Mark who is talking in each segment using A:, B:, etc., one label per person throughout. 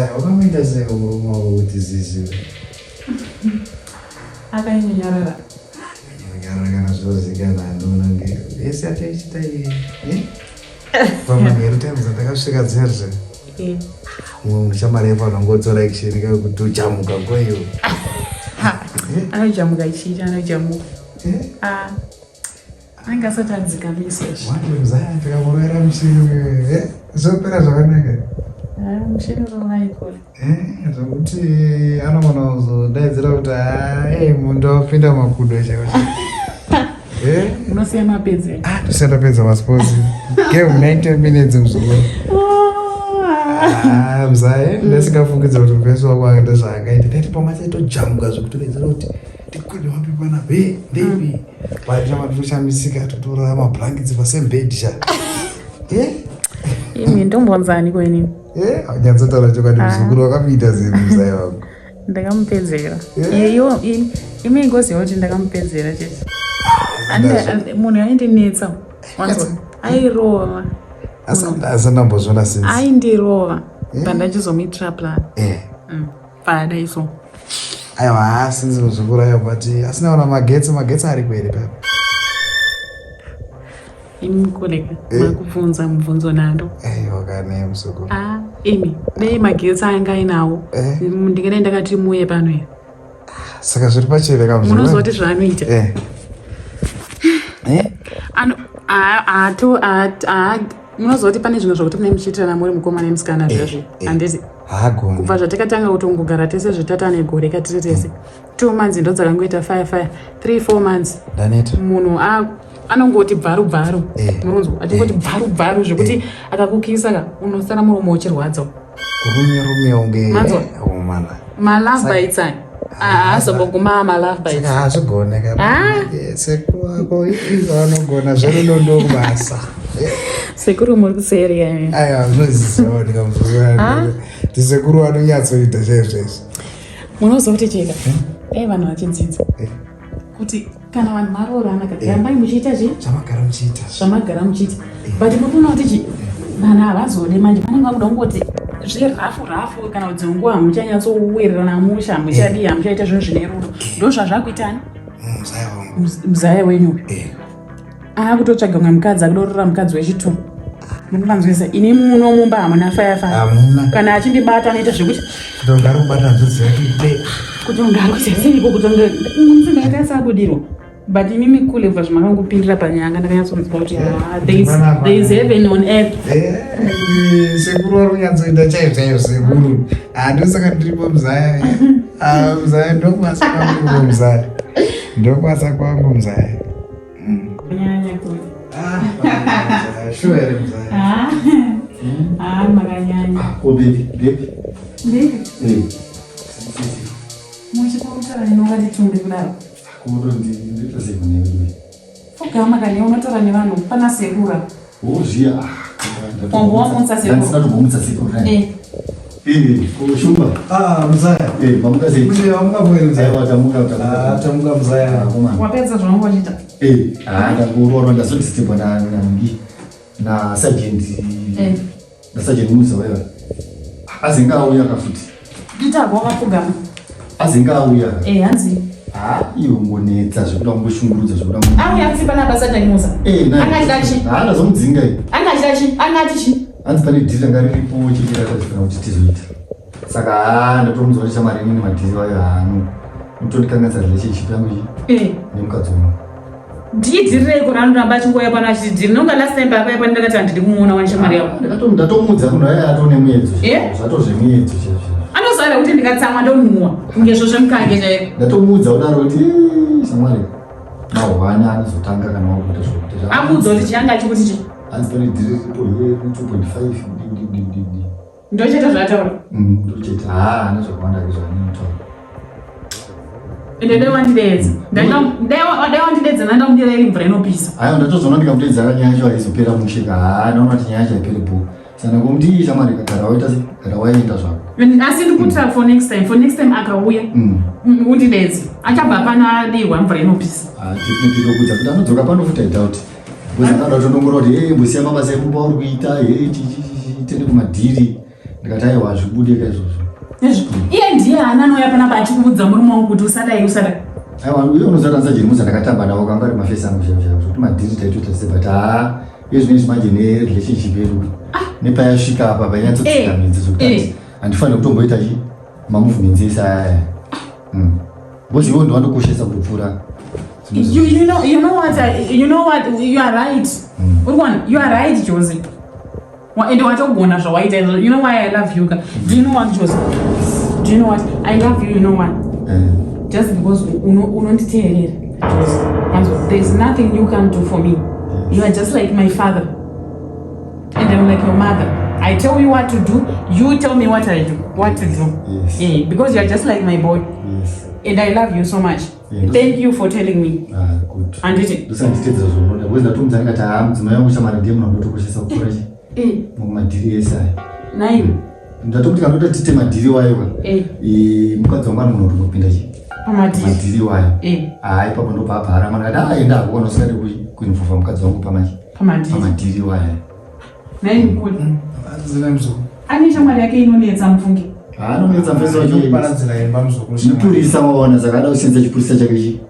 A: Mzaya, wakamuita sei murume wako kuti zizive?
B: Akanyanyarara.
A: Nyarara kana zvozikana handiona nge yese ataichita iyi. Eh? Pamanheru times atakasvika dzerze.
B: Eh.
A: Mumwe munhu shamwari yepo anongotora action ka kuti ujamuka kweyo.
B: Anojamuka chiita anojamuka.
A: Eh?
B: Ah. Anenge asati adzikamiswa izvi.
A: Manje mzaya tikamurovera muchini. Eh? Zvopera zvakanaka.
B: Ah, muchini unovaikora.
A: Eh, zvokuti anogona kuzodaidzira kuti hai mundu wapinda makudo chaiwo. Eh?
B: Unosiya mapedza.
A: Ah, tosiyana tapedza masports. Game 90 minutes mzukuru. Ah, mzaya, ndasingafungidza kuti mufesi wako akaita zvaakaita. Taiti pamwe achaitojamuka zvekutodaidzira kuti tikwide wapi panapa. Hey, ndeipi? Vaita toshamisika totora mablankets pa same bed sha. Eh?
B: Imi ndombonzani ko inini?
A: Eh, nyatsotaura chokwadi muzukuru wakamuita sei muzaya wangu?
B: Ndakamupedzera.
A: Yeah.
B: Iyo imi ingoziva kuti ndakamupedzera chete. Munhu aindinetsa. Wanzwa? Airova.
A: Asi ndambozviona since.
B: Aindirova. Pandachizomuitira plan.
A: Eh.
B: Padai so.
A: Aiwa, since muzukuru ayo but asina ona magetsi, magetsi ari kwere papa.
B: Imi koleka
A: Eh.
B: makubvunza mubvunzo nando.
A: Aiwa kane muzukuru.
B: Ah, imi dai magetsi anga ainawo.
A: Eh.
B: Ndingadai ndakati muye pano here.
A: Saka zviri pachena ka muzukuru.
B: Munozoti zvaanoita.
A: Eh. Eh?
B: Ano a a a munozoti pane zvinhu zvokuti mune muchiitirana muri mukoma nemusikana zvezvo.
A: Eh.
B: Handiti
A: Haagoni.
B: kubva zvatakatanga kutongogara tese zvetatane gore katiri tese. 2 months ndo dzakangoita fire fire 3 4 months
A: Ndaneta.
B: munhu anongoti bvaru bvaru.
A: Eh.
B: Munonzwa achingoti bvaru bvaru zvekuti akakukisa ka unosara muromo uchirwadza.
A: Kurume rume unge.
B: Manzwa.
A: Oh mana.
B: Malove bites aya haazomboguma malove bites.
A: Saka haazvigone ka.
B: Ah.
A: Eh, Sekuru wako izvo anogona zverudo ndokubasa. Eh.
B: Sekuru muri kuseri imi.
A: Aiwa zvinoziziva ndikamuzukuru.
B: Ah.
A: Ndisekuru anonyatsoita chaizvo izvi.
B: Munoziva kuti cheka dai vanhu vachidzidza
A: Eh.
B: kuti kana vanhu maroorana ka rambai muchiita chi
A: Zvamagara muchiita.
B: zvamagara muchiita, but muri kuona kuti chi vanhu havazode manje vanenge vakuda kungoti zverafu rafu kana kuti dzimwe nguva hamuchanyatsowirirana musha, hamuchadii, hamuchaita zvinhu zvine rudo. Ndo zvazvakuitani.
A: Muzaya wangu.
B: Muzaya wenyu uyu
A: Eh.
B: akutotsvaga mumwe mukadzi, akudorora mukadzi wechitu. Munomanzwisa ini muno mumba hamuna fire fire.
A: Hamuna.
B: Kana achindibata anoita zvekuti
A: Kutongari kubata nzudzi yake pe.
B: Kuti ungari kuseseiko kuti musingaita sakudirwa, but imimi kule kubva zvamakangopindira panyanga ndakanyatsonzwa kuti ah, there is heaven on earth.
A: Eh, sekuru vari kunyatsoita chaizvo chaizvo sekuru. Handosaka ndiripo muzaya. Ah, muzaya ndokwasa kwangu muzaya. Ndokwasa kwangu muzaya.
B: Kunyanya kule.
A: Ah, muzaya, sure here muzaya.
B: Ah, ah, makanyanya.
C: Oh, baby, baby.
B: Ndeipi?
C: Eh.
B: Muchitaura nenongatitumbi kudaro.
C: Kudo ndinoita sei kune wewe?
B: Fugama kani unotaura nevanhu pana sekura.
C: Oh, zviya.
B: Wambo wamutsa sekuru.
C: Ndisina kumbomutsa sekuru.
B: Eh.
C: Eh, ko shumba.
A: Ah, muzaya.
C: Eh, mamuka sei?
A: Muzaya, wamuka bwere muzaya.
C: Aiwa, tamuka
A: Ah,
C: tamuka.
A: tamuka muzaya.
C: Ah, komana.
B: Wapedza zvaunga uchiita?
C: Eh, ah, ndangorora ndazodistebwa na na na sergeant.
B: Eh.
C: Na sergeant Musa wewe. Azinga auya kafuti.
B: Nditagwa wakapfugama.
C: Azinga auya.
B: Eh, hanzi.
C: Ah, iwe ngonetsa zvekuda kungoshungurudza zvekuda.
B: Auya kuti pana basa Musa.
C: Eh, naye.
B: Anga achida chi?
C: Ah, ndazomudzinga iyi.
B: Anga achida chi? Anga ati chi?
C: Hanzi pane dhiri ranga riripo chete rakazifana kuti tizoita. Saka haa ndatomuudza kuti shamwari inini madhiri ayo haano mutondikanganisa relationship yangu iyi
B: Eh.
C: nemukadzi wangu.
B: Ndidhirireiko raanoramba achingouya pano achiti dhiri? Nonga last time paakauya pano ndakati handidi kumuona wani shamwari yako.
C: Ndatomuudza munhu aya atone muedzo.
B: Eh?
C: Zvatozvemuedzo chaizvo.
B: Anoziva kuti ndikatsamwa ndonhuwa kunge zvo zvemukange chaiko.
C: Ndatomuudza kudaro kuti "Eh, shamwari mahwani anozotanga kana wakuita zvokuita."
B: Akuudza kuti chianga achikuti chi?
C: Hanzi pane dhiri riripo here 2.5 di di di di.
B: Ndochete zvataura.
C: Ndochete haa haana zvakawanda zvaanotaura.
B: Ende dai wandideedza. Dai wandideedza ndandamudira iri mvura inopisa.
C: Aiwa, ndatozoona ndikamuteedza nyaya yacho haizopera mushe ka. Haa ndaona kuti nyaya yacho haiperi bho. Saka ngomuti ii shamwari kagara waita sei gara waenda zvako.
B: Asi ndikuitira for next time. For next time akauya undideedze. Achabva pano adirwa mvura inopisa.
C: Ah, definitely ndokuudza kuti anodzoka pano futi I doubt. Because akada kutodongora kuti hey mbosiya mabasa emumba uri kuita hey chi chi chi chi tende kumadhiri. Ndikati aiwa hazvibude ka izvozvo.
B: Iye ndiye haana anouya panapa achikuudza murume wangu kuti usadai usadai.
C: Aiwa uye unoziva kuti anzajeni muza ndakatamba navo kanga ari mafesi angu chaivo chaivo zvekuti madhiri taitoita se but haa iye zvinezvi manje nerelationship yedu ah. nepayasvika apa painyatsotsika eh, midzi zvekuti eh. handifanire kutomboita chi mamovements ese ayaya hmm. because iwe ndiwandokoshesa kutopfuura
B: You, you know, you know what, you know what, you are right. Mm. You are right, Josie. Ende watogona zvawaita izvo. You know why I love you? Do you know what, Jose? Do you know what? I love you, you know why? Mm. Just because unonditeerera. Jose. Manzo, there's nothing you can do for me. You are just like my father. And I'm like your mother. I tell you what to do, you tell me what I do, what to do.
C: Yes.
B: Yeah, because you are just like my boy.
C: Yes.
B: And I love you so much.
C: Yeah,
B: Thank you for telling me.
C: Ah, good.
B: Handiti?
C: Ndosanditedzera zvaunoda. Because ndatomudza ndikati haa mudzimai wangu shamwari ndiye munhu andotokoshesa kupfuura chi.
B: Eh.
C: Mumadhiri ese aya.
B: Nai.
C: Ndatomuti kana ndoda tiite madhiri wayo ka.
B: Eh.
C: Eh, mukadzi wangu anomunhu kutombopinda chi.
B: Pamadhiri.
C: Madhiri wayo.
B: Eh.
C: Ah, ipapo ndopabhara mwana akati ah enda hako kana usingadi kuinvolva mukadzi wangu pamachi.
B: Pamadhiri.
C: Pamadhiri wayo.
B: Nai mukuru.
A: Adzina muzukuru.
B: Ane shamwari yake inonetsa mufunge.
C: Anonetsa mfesi wacho.
A: Kuparadzira imba muzukuru.
C: Mupurisa waona saka ada kusenza chipurisa chake chi.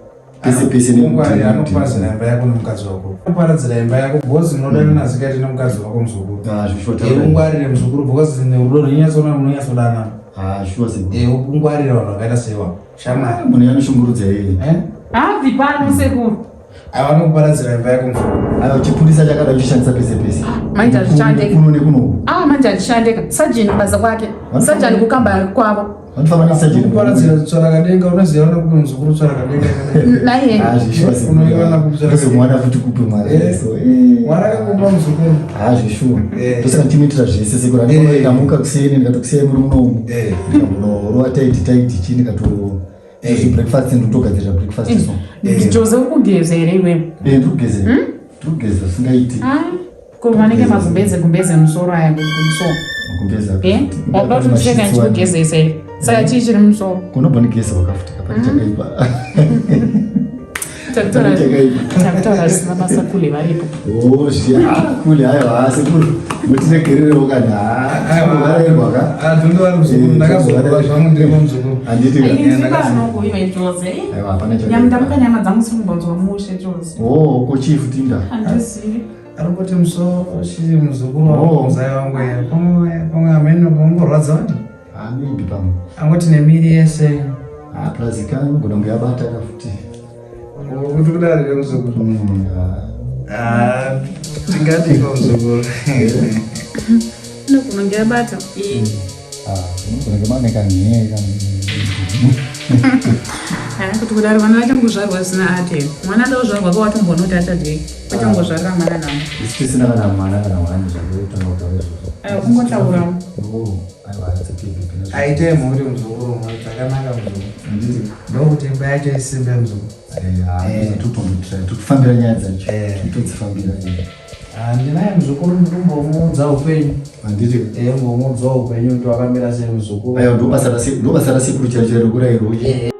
C: Pese pese
A: nekungwarira anokuparadzira imba yako nemukadzi wako. Kuparadzira imba yako because unodanana mm. zikaiti nemukadzi wako muzukuru.
C: Ah, zvishota.
A: Eh, ungwarire muzukuru because rudo rwunyatsoona munonyatsodanana.
C: Ah, sure sekuru.
A: Eh, ungwarire vanhu vakaita seiwa. Shamwari.
C: Ah, munhu anoshungurudza yeye.
A: Eh?
B: Habvi pano sekuru.
A: Avanokuparadzira imba yako muzukuru.
C: Ayo chipurisa chakada kuchishandisa pese pese.
B: Ah, manje hazvishandeka.
C: Kuno nekuno.
B: Ah, manje hazvishandeka. Sajeni basa kwake. Sajeni kukamba kwavo.
C: Vanofamba nesajeni.
A: Kuparadzira tsvarakadenga unoziva unokupa muzukuru tsvarakadenga.
B: Naye.
C: Ah, zvishuwa sekuru.
A: Unoiwana kupi tsvarakadenga?
C: Ndozomuwana futi kupi mwari.
A: Eh.
C: So, eh.
A: Mwari akakupa muzukuru.
C: Ah, zvishuwa.
A: Eh.
C: Ndosaka ndichimuitira zvese sekuru.
A: Eh.
C: Ndinomuka kuseni ndikatokusiyai muri munomu.
A: Eh.
C: Ndikamunorova taiti taiti chii ndikato
A: Eh.
C: Breakfast ndotogadzirira breakfast so.
A: Eh.
B: Jose uri kugeza here iwewe?
C: Eh, ndikugeza. Ndikugeza singaiti.
B: Ah, ko vanenge magumbeze gumbeze musoro aya kumusoro.
C: Magumbeze.
B: Eh? Wauda kuti ndiseka ndichikugezesa here? Saka chii chiri musoro?
C: Kunobva ndigeza wakafutika pane chakaipa.
B: Takutaura
C: Chakaipa.
B: takutaura zvisina basa kule varipo.
C: Oh, zviya. Ah, kule aiwa sekuru. Mutiregererewo kana. Ah, varairwa ka.
A: Ah, ndinoda muzukuru ndakazorora zvangu ndiri muzukuru.
C: Handiti ka.
B: Ini ndipano iwe Jose.
C: Aiwa hapana chakaipa.
B: Nyama nyama dzangu dziri kumbonzwa mushe Jose.
C: Oh, ko chii futi nda?
B: Handizivi.
A: Arikoti musoro chii muzukuru wangu
C: Oh.
A: muzaya wangu ye. Pamwe pamwe amene pamungorwadza wani.
C: Ah, maybe pamwe.
A: Angoti nemiri yese.
C: Ah, plus ka ngona muyabata ka futi.
A: Kuti kudari here muzukuru?
C: Ah.
A: Ah, tingadiko muzukuru.
B: Inogona yabata. Eh.
C: Ah, unogona kunge kanhee kana.
B: Ah, kuti kudaro vana vachangozvarwa zvisina ate. Mwana ada kuzvarwa ko watombona kuti achadyei. Vachangozvarira mwana namo.
C: Isu tisina kana mwana kana wani zvakutanga kutaura izvozvo.
B: Aiwa kungotaura.
C: Oh, aiwa it's okay baby.
A: Aite mhuri muzukuru mhuri dzakanaka muzukuru.
C: Handiti.
A: Ndokuti imba yacho isimbe muzukuru.
C: Eh, ah, tutombotry tukufambira nyaya dzacho.
A: Eh.
C: Tutodzifambira. eh.
A: Ah, ndinaye muzukuru ndikumbomuudza upenyu.
C: Handiti.
A: Eh, mbomuudza upenyu kuti wakamira sei muzukuru.
C: Aiwa ndobasa rasekuru chairo chairo kurayirwa.
A: Eh.